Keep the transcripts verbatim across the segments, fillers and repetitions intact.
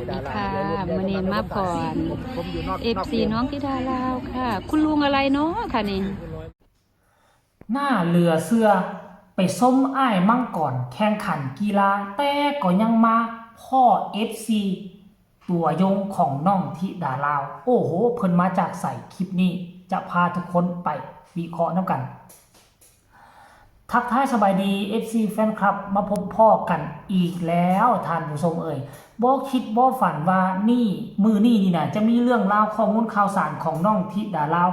สวัสดีค่ะ มื้อนี้มาพ้อเอฟซีน้องธิดาลาวค่ะ คุณลุงอะไรเนาะค่ะนี่ น่าเหลือเชื่อ ไปชมอ้ายมังกรแข่งขันกีฬา แต่ก็ยังมาพ้อเอฟซีตัวยงของน้องธิดาลาว โอ้โห เพิ่นมาจากไส คลิปนี้จะพาทุกคนไปวิเคราะห์นำกัน ทักทายสบายดี เอฟซี แฟนคลับ มาพบพ้อกันอีกแล้วท่านผู้ชมเอ่ย บ่คิดบ่ฝันว่านี่ มื้อนี้นี่นะ จะมีเรื่องราวข้อมูลข่าวสารของน้องธิดาลาว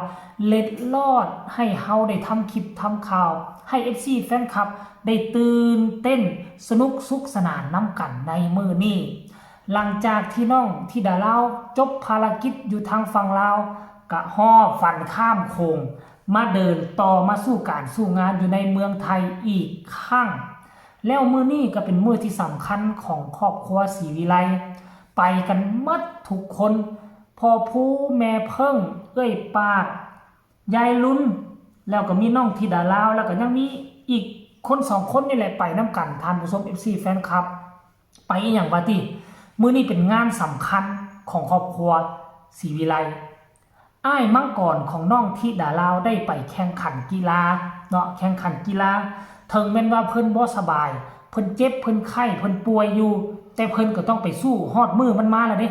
เล็ดลอดให้เฮาได้ทำคลิปทำข่าว ให้ เอฟซี แฟนคลับ ได้ตื่นเต้นสนุกสุขสนานนำกันในมื้อนี้ หลังจากที่น้องธิดาลาวจบภารกิจอยู่ทางฝั่งลาว กะฮอบฟันข้ามโขง มาเดินต่อมาสู่การสู่งานอยู่ในเมืองไทยอีกครั้ง แล้วมื้อนี้ก็เป็นมื้อที่สำคัญของครอบครัวศรีวิไล ไปกันหมดทุกคน พ่อภู แม่เพิ่ง เอื้อยปาด ยายลุน แล้วก็มีน้องธิดาลาว แล้วก็ยังมีอีกคนสองคนนี่แหละไปนำกัน ท่านผู้ชม เอฟซี แฟนคลับ ไปอีหยังวะติ มื้อนี้เป็นงานสำคัญของครอบครัวศรีวิไล อ้ายมังกรของน้องธิดาลาวได้ไปแข่งขันกีฬาเนาะ แข่งขันกีฬา ถึงแม้นว่าเพิ่นบ่สบาย เพิ่นเจ็บ เพิ่นไข้ เพิ่นป่วยอยู่ แต่เพิ่นก็ต้องไปสู้ฮอดมื้อมันมาแล้วเด้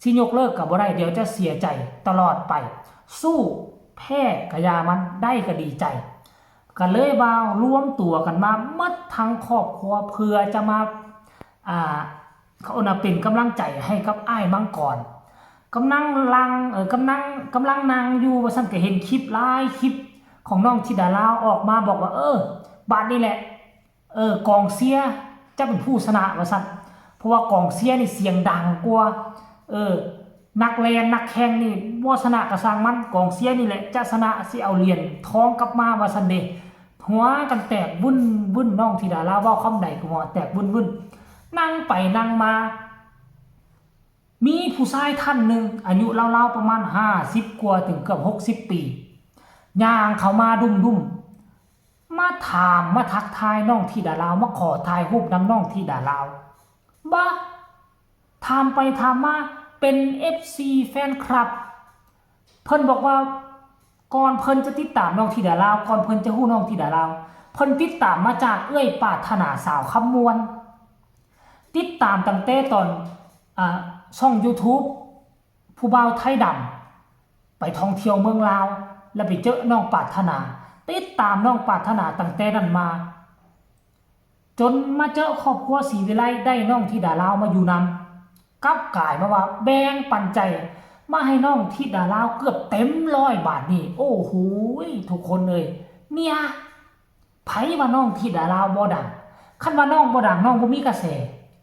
สิยกเลิกก็บ่ได้ เดี๋ยวจะเสียใจตลอดไป สู้ แพ้ก็อย่ามัน ได้ก็ดีใจ ก็เลยว่ารวมตัวกันมาหมดทั้งครอบครัวเพื่อจะมา อ่า เขาน่ะเป็นกำลังใจให้กับอ้ายมังกร กำลังลัง เอ่อ กำลัง กำลังนั่งอยู่ว่าซั่น ก็เห็นคลิปหลายคลิปของน้องธิดาลาวออกมาบอกว่า เออ บาดนี้แหละ เออ กองเชียร์จะเป็นผู้ชนะว่าซั่น เพราะว่ากองเชียร์นี่เสียงดังกว่า เออ นักแล่นนักแข่งนี่บ่ชนะก็ช่างมัน กองเชียร์นี่แหละจะชนะ สิเอาเหรียญทองกลับมาว่าซั่นเด้ หัวกันแตกบึ้นบึ้น น้องธิดาลาวเว้าคำใดก็หัวแตกบึ้นบึ้น นั่งไปนั่งมา มีผู้ชายท่านหนึ่ง อายุราวๆประมาณห้าสิบกว่าถึงเกือบหกสิบปี ย่างเข้ามาดุ้มๆ มาถามมาทักทายน้องธิดาลาว มาขอถ่ายรูปนำน้องธิดาลาว บ่ ถามไปถามมาเป็น เอฟซี แฟนคลับ เพิ่นบอกว่าก่อนเพิ่นจะติดตามน้องธิดาลาว ก่อนเพิ่นจะฮู้น้องธิดาลาว เพิ่นติดตามมาจากเอื้อยปรารถนาสาวคำม่วน ติดตามตั้งแต่ตอน อ่า ช่อง YouTube ผู้บ่าวไทยดำ ไปท่องเที่ยวเมืองลาว แล้วไปเจอน้องปรารถนา ติดตามน้องปรารถนาตั้งแต่นั้นมา จนมาเจอครอบครัวศรีวิไล ได้น้องธิดาลาวมาอยู่นำ กลับกลายมาว่าแบ่งปันใจมาให้น้องธิดาลาวเกือบเต็มร้อย บาดนี้ โอ้โหย ทุกคนเอ่ย เนี่ย ไผว่าน้องธิดาลาวบ่ดัง คันว่าน้องบ่ดัง น้องบ่มีกระแส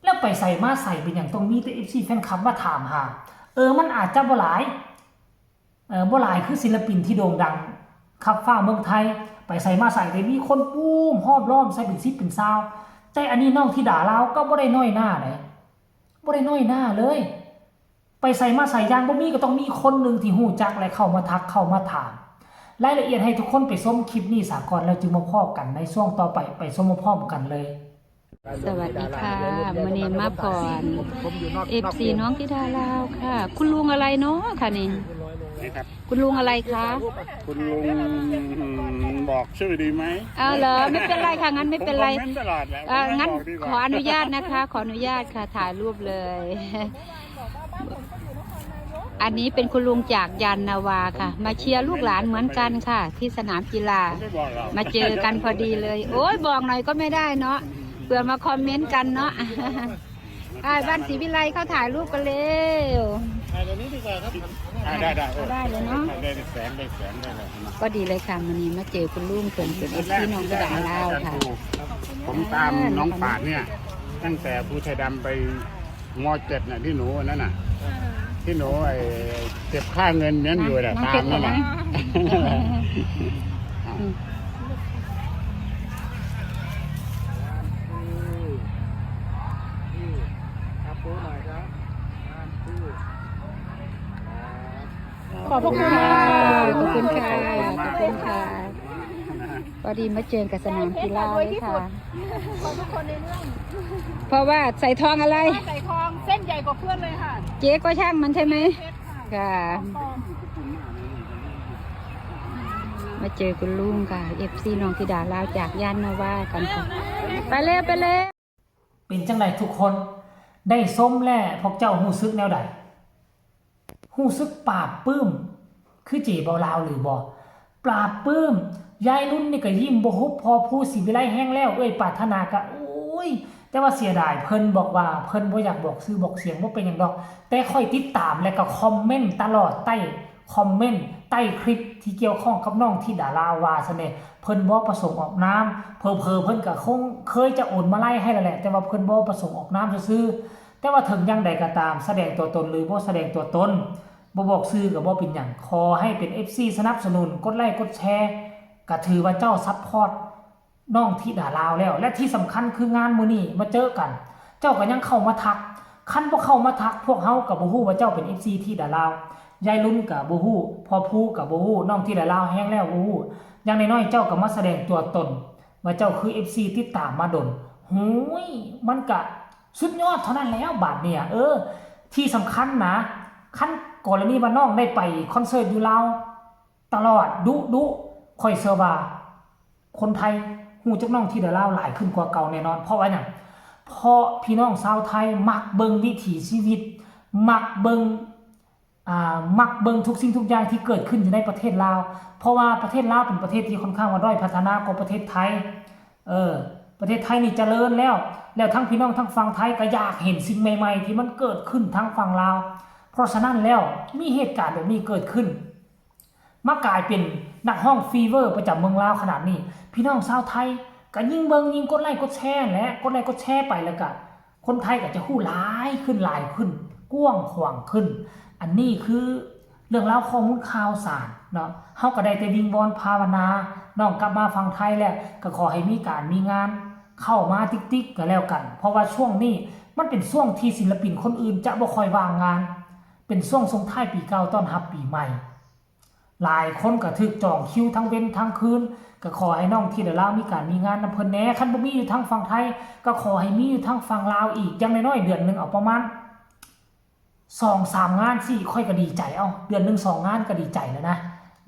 แล้วไปไสมาไสเป็นหยังต้องมีแต่ เอฟซี แฟนคลับมาถามหา เออ มันอาจจะบ่หลาย เออ บ่หลายคือศิลปินที่โด่งดังคับฟ้าเมืองไทย ไปไสมาไสได้มีคนปูมห้อมล้อมใส่เป็นสิบเป็นซาว แต่อันนี้น้องธิดาลาวก็บ่ได้น้อยหน้าได๋ บ่ได้น้อยหน้าเลย ไปไสมาไสอย่างบ่มีก็ต้องมีคนหนึ่งที่ฮู้จักและเข้ามาทักเข้ามาถาม รายละเอียดให้ทุกคนไปชมคลิปนี้ซะก่อน แล้วจึงมาพ้อกันในช่วงต่อไป ไปชมพร้อมๆกันเลย สวัสดีค่ะ มื้อนี้มาพ้อ เอฟซี น้องธิดาลาวค่ะ คุณลุงอะไรเนาะค่ะนี่ นะครับ คุณลุงอะไรคะ คุณลุงบอกชื่อดีไหม เอาเหรอ ไม่เป็นไรค่ะ งั้นไม่เป็นไร ผมคอมเมนต์ตลอดแหละ เอ่อ ผมไม่ งั้น บอกดีกว่า ขออนุญาตนะคะ ขออนุญาตค่ะ ถ่ายรูปเลย อันนี้เป็นคุณลุงจากยานนาวาค่ะ มาเชียร์ลูกหลานเหมือนกันค่ะ ที่สนามกีฬา ผมไม่บอกหรอก มาเจอกันพอดีเลย โอ้ย บอกหน่อยก็ไม่ได้เนาะ เผื่อมาคอมเมนต์กันเนาะ อ่า บ้านศรีวิไลเขาถ่ายรูปกันเร็ว ถ่ายตรงนี้ดีกว่าครับ อ่า ได้ ได้ เอาได้เลยเนาะ ได้แสง ได้แสง ได้เลย ก็ดีเลยค่ะ มื้อนี้มาเจอคุณลุงเพิ่นเป็น เอฟซี น้องธิดาลาวค่ะ ผมตามน้องปราดเนี่ย ตั้งแต่ภูชายดำไป ม.เจ็ด น่ะ ที่หนูอันนั้นน่ะ ที่หนูไอ้เก็บค่าเงินนั้นอยู่น่ะ น้อง ตามนั่นน่ะ เก็บนะ อืม ขอบพระคุณค่ะ ขอบคุณค่ะ ขอบคุณค่ะ ขอบคุณค่ะ พอดีมาเจอกับสนามกีฬาเลยค่ะ ขอทุกคนในเรื่อง เพราะว่าใส่ทองอะไร ใส่ทองเส้นใหญ่กว่าเพื่อนเลยค่ะ เจ๊ก็ช่างมันใช่ไหม เพชรค่ะ ค่ะ ปลอม มาเจอคุณลุงค่ะ เอฟซี น้องธิดาลาวจากย่านนาวากันค่ะ ไปเลยไปเลย เป็นจังไดทุกคน ได้ชมแล้วพวกเจ้ารู้สึกแนวใด รู้สึกปลาบปลื้ม คือเจ๊บ่าวลาวหรือบ่ ปลาบปลื้ม ยายรุ่นนี่ก็ยิ้มบ่หุบ พอผู้สิวิไลแฮงแล้ว เอ้ยปรารถนาก็ โอ้ย แต่ว่าเสียดาย เพิ่นบอกว่าเพิ่นบ่อยากบอกชื่อบอกเสียง บ่เป็นหยังดอก แต่ข้อยติดตามและก็คอมเมนต์ตลอดใต้คอมเมนต์ใต้คลิปที่เกี่ยวข้องกับน้องธิดาลาวว่าซะแน่ เพิ่นบ่ประสงค์ออกนาม เผลอๆเพิ่นก็คงเคยจะโอนมาไล่ให้แล้วแหละ แต่ว่าเพิ่นบ่ประสงค์ออกนามซื่อๆ แต่ว่าถึงอย่างใดก็ตาม แสดงตัวตนหรือบ่แสดงตัวตน บ่บอกชื่อก็บ่เป็นหยัง ขอให้เป็น เอฟซี สนับสนุน กดไลค์กดแชร์ ก็ถือว่าเจ้าซัพพอร์ตน้องธิดาลาวแล้ว และที่สำคัญคืองานมื้อนี้มาเจอกัน เจ้าก็ยังเข้ามาทัก คันบ่เข้ามาทัก พวกเฮาก็บ่ฮู้ว่าเจ้าเป็น เอฟซี ธิดาลาว ยายรุ่นก็บ่ฮู้ พ่อภูก็บ่ฮู้ น้องธิดาลาวแฮงแล้วบ่ฮู้ อย่างน้อยๆเจ้าก็มาแสดงตัวตน ว่าเจ้าคือ เอฟซี ติดตามมาดน หูย มันก็สุดยอดเท่านั้นแล้วบาดเนี่ย เออ ที่สำคัญนะ คันกรณีว่าน้องได้ไปคอนเสิร์ตอยู่ลาวตลอดดุๆ ข้อยเชื่อว่า คนไทยฮู้จักน้องธิดาลาวหลายขึ้นกว่าเก่าแน่นอน เพราะว่าหยัง เพราะพี่น้องชาวไทยมักเบิ่งวิถีชีวิต มักเบิ่ง อ่า มักเบิ่งทุกสิ่งทุกอย่างที่เกิดขึ้นอยู่ในประเทศลาว เพราะว่าประเทศลาวเป็นประเทศที่ค่อนข้างว่าด้อยพัฒนากว่าประเทศไทย เออ ประเทศไทยนี่เจริญแล้ว แล้วทั้งพี่น้องทั้งฝั่งไทยก็อยากเห็นสิ่งใหม่ๆที่มันเกิดขึ้นทางฝั่งลาว เพราะฉะนั้นแล้วมีเหตุการณ์แบบนี้เกิดขึ้น มากลายเป็นนักฮ้องฟีเวอร์ประจำเมืองลาวขนาดนี้ พี่น้องชาวไทยก็ยิ่งเบิ่งยิ่งกดไลค์กดแชร์แหละ กดไลค์กดแชร์ไปแล้วก็คนไทยก็จะฮู้หลายขึ้นหลายขึ้น กว้างขวางขึ้น อันนี้คือเรื่องราวข้อมูลข่าวสารเนาะ เฮาก็ได้แต่วิงวอนภาวนา น้องกลับมาฝั่งไทยแล้วก็ขอให้มีการมีงานเข้ามาติ๊กๆก็แล้วกัน เพราะว่าช่วงนี้มันเป็นช่วงที่ศิลปินคนอื่นจะบ่ค่อยว่างงาน เป็นช่วงส่งท้ายปีเก่าต้อนรับปีใหม่ หลายคนก็ถูกจองคิวทั้งเว้นทั้งคืน ก็ขอให้น้องธิดาลาวมีการมีงานนำเพิ่นแหน่ คันบ่มีอยู่ทางฝั่งไทย ก็ขอให้มีอยู่ทางฝั่งลาวอีก อย่างน้อยๆเดือนหนึ่งเอาประมาณสองสามงานสิ ข้อยก็ดีใจ เอ้า เดือนหนึ่งสองงานก็ดีใจแล้วนะ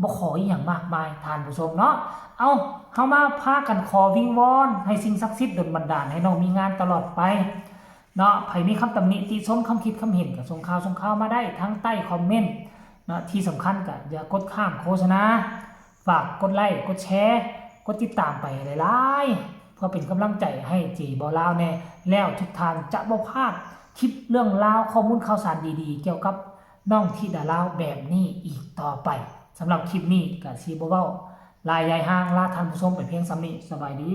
บ่ขออีหยังมากมายท่านผู้ชมเนาะ เอ้า เฮามาพากันขอวิงวอนให้สิ่งศักดิ์สิทธิ์ดลบันดาลให้น้องมีงานตลอดไปเนาะ ไผมีคำตำหนิติชมคำคิดคำเห็นก็ส่งข่าวส่งข่าวมาได้ทางใต้คอมเมนต์เนาะ ที่สำคัญก็อย่ากดข้ามโฆษณา ฝากกดไลค์กดแชร์ กดติดตามไปหลายๆ เพื่อเป็นกำลังใจให้เจ๊บ่าวลาวแหน่ แล้วทุกท่านจะบ่พลาดคลิปเรื่องราวข้อมูลข่าวสารดีๆ เกี่ยวกับน้องธิดาลาวแบบนี้อีกต่อไป สำหรับคลิปนี้ก็สิบ่เว้าหลายยายห่าง ลาท่านผู้ชมไปเพียงส่ำนี้ สบายดี